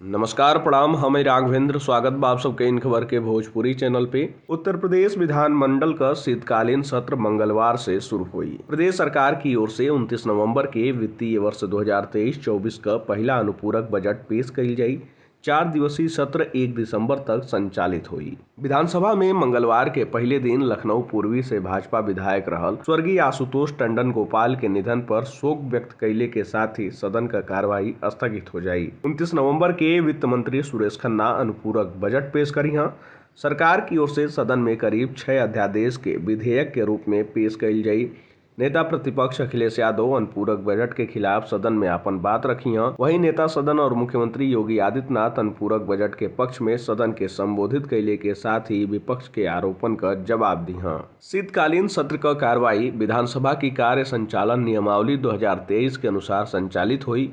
नमस्कार प्रणाम, हम राघवेंद्र। स्वागत बा आप सबके इन खबर के भोजपुरी चैनल पे। उत्तर प्रदेश विधानमंडल का शीतकालीन सत्र मंगलवार से शुरू हुई। प्रदेश सरकार की ओर से 29 नवंबर के वित्तीय वर्ष 2023-24 का पहला अनुपूरक बजट पेश कइल जाई। 4 दिवसीय सत्र 1 दिसंबर तक संचालित हुई। विधानसभा में मंगलवार के पहले दिन लखनऊ पूर्वी से भाजपा विधायक रहल स्वर्गीय आशुतोष टंडन गोपाल के निधन पर शोक व्यक्त कैले के साथ ही सदन का कार्यवाही स्थगित हो जाई। 29 नवंबर के वित्त मंत्री सुरेश खन्ना अनुपूरक बजट पेश करी हैं। सरकार की ओर से सदन में करीब 6 अध्यादेश के विधेयक के रूप में पेश कइल जाई। नेता प्रतिपक्ष अखिलेश यादव अनुपूरक बजट के खिलाफ सदन में अपन बात रखी हैं। वहीं नेता सदन और मुख्यमंत्री योगी आदित्यनाथ अनुपूरक बजट के पक्ष में सदन के संबोधित कैले के साथ ही विपक्ष के आरोपन का जवाब दी हैं। शीतकालीन सत्र का कार्रवाई विधानसभा की कार्य संचालन नियमावली 2023 के अनुसार संचालित हुई।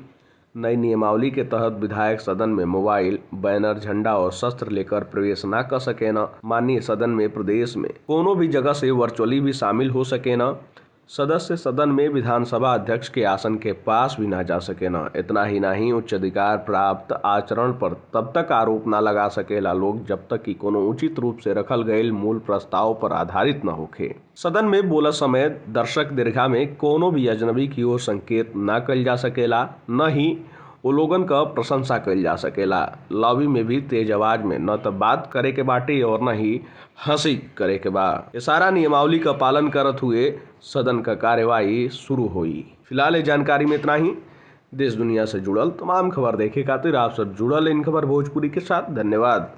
नई नियमावली के तहत विधायक सदन में मोबाइल, बैनर, झंडा और शस्त्र लेकर प्रवेश न कर सकेना। माननीय सदन में प्रदेश में कोनो भी जगह से वर्चुअली भी शामिल हो सकेना। सदस्य सदन में विधानसभा अध्यक्ष के आसन के पास भी ना जा सकेना। इतना ही नहीं, उच्च अधिकार प्राप्त आचरण पर तब तक आरोप ना लगा सकेला लोग जब तक कि कोनो उचित रूप से रखल गयल मूल प्रस्ताव पर आधारित न होखे। सदन में बोला समय दर्शक दीर्घा में कोनो भी अजनबी की ओर संकेत ना कल जा सकेला, न ही वो लोगन का प्रशंसा कइल जा सकेला। लॉबी में भी तेज आवाज में न तो बात करे के बाटे और न ही हंसी करे के बा। ये सारा नियमावली का पालन करत हुए सदन का कार्यवाही शुरू हुई। फिलहाल ये जानकारी में इतना ही। देश दुनिया से जुड़ल तमाम खबर देखे खातिर आप सब जुड़ल इन खबर भोजपुरी के साथ। धन्यवाद।